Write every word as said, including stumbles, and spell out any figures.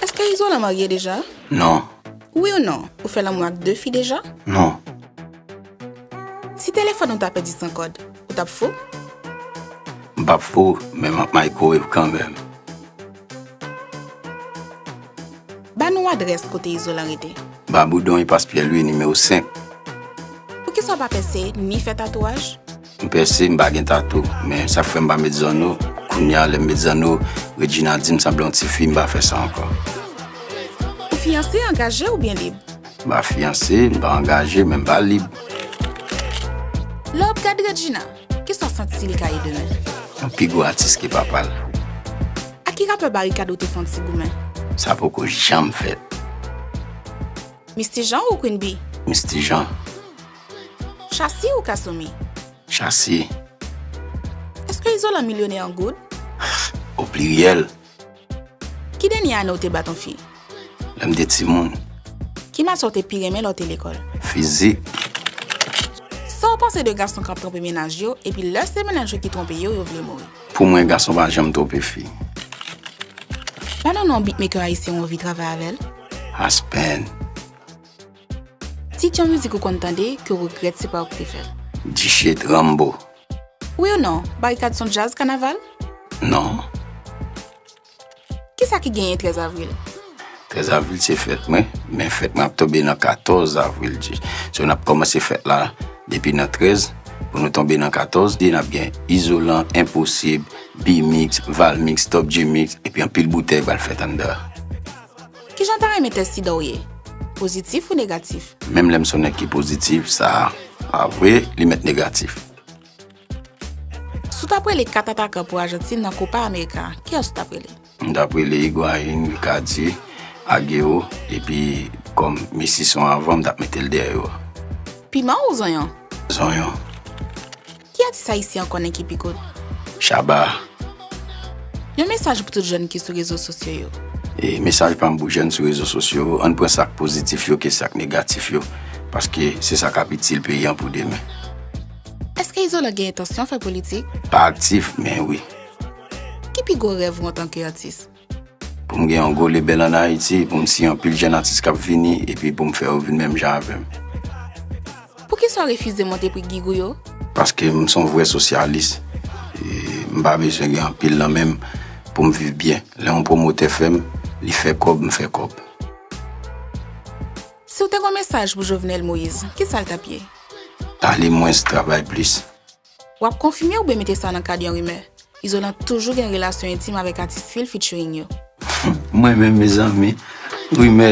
Èske Izolan marye deja? Non. Wi ou non, ou fè lanmou ak de fi deja? Non. Si telefòn ou ta pèdi san kòd, ou t ap fou? M p ap fou, men m ap microwave kanmenm. Ba nou adrès kote Izolan rete. Baboudon, Ipas Pyè Lwi, nimewo senk. Poukisa w pa pèse ni fè tatouaj? M pèse, m pa gen tatou, men sa k fè m pa met zanno, kounye a lè m met zanno, Regina di m sanble yon tifi, m pa fè sa ankò. Ou fiyanse, angaje oubyen lib? M pa fiyanse, m pa angaje, men m pa lib. Lè w ap gad Regina, kisa w santi l ka ye demen? Yon pi gwo atis ke papa l. Ak ki rapè Barikad ou te fè yon ti goumen? Sa poko janm fèt. Misty Jean ou Queen Bee? Misty Jean. Chasi ou Kasomi? Chasi. Èske Izolan milyonè an goud? O pliryèl. Ki dènye ane w te bat yon fi? Lè m te timoun. Ki matyè w te pi renmen lè w te lekòl? Fizik. Sa w panse de gason k ap twonpe mennaj yo, epi lè se mennaj yo ki twonpe yo, yo vle mouri? Pou mwen, gason pa janm twonpe fi. Ba nou non yon beatmaker ayisyen ou anvi travay avè l. Aspen. Tit yon mizik ou konn tande ke w regrèt se pa ou ki te fè l. Dichit, Rambo. Wi ou non, Barikad se yon djaz kanaval? Non. Kisa ki genyen trèz avril? Trèz avril se fèt mwen, men fèt mwen ap tonbe nan katòz avril. So, n ap kòmanse fèt la depi nan trèz, pou nou tonbe nan katòz, n ap gen Izolan, Enposib, B-Mix, Valmix, Top G Mix, epi anpil boutèy pral fèt anndan. Kijan w ta renmen tès sida w ye? Pozitif ou negatif? Menm lè m se yon nèg ki pozitif, sa pa vre, li mèt negatif. Si w t ap rele kat atakan pou Ajantin nan Copa America, kiyès ou t ap rele? M t ap rele Higuain, Icardi, Agüero, epi kòm Messi se yon avan, m t ap mete l dèyè yo. Piman ou zonyon? Zonyon. Ki atis ayisyen ou konnen ki pi goud? Shabba. Yon mesaj pou tout jèn ki sou rezo sosyo yo. E mesaj pa m pou jèn sou rezo sosyo yo, ann pran sa k pozitif yo ke sa k negatif yo, paske se sa k ap itil peyi an pou demen. Èske Izolan gen entansyon fè politik? Pa aktif, men wi. Ki pi gwo rèv ou antanke atis? Pou m gen yon gwo lebèl ann Ayiti, pou m siyen anpil jèn atis k ap vini, epi pou m fè yo vin menm jan avè m. Poukisa w refize monte pri gig ou yo? Paske m se yon vrè sosyalis. E m pa bezwen gen anpil nan men m pou m viv byen. Lè yon pwomotè fè m, li fè kòb, m fè kòb. Si w te gen yon mesaj pou Jovenel Moïse, kisa l t ap ye? Pale mwens, travay plis. W ap konfime oubyen mete sa nan kad yon rimè? Izolan toujou gen relasyon entim avèk atis fi l featuring yo. Mwen menm, mezanmi, rimè.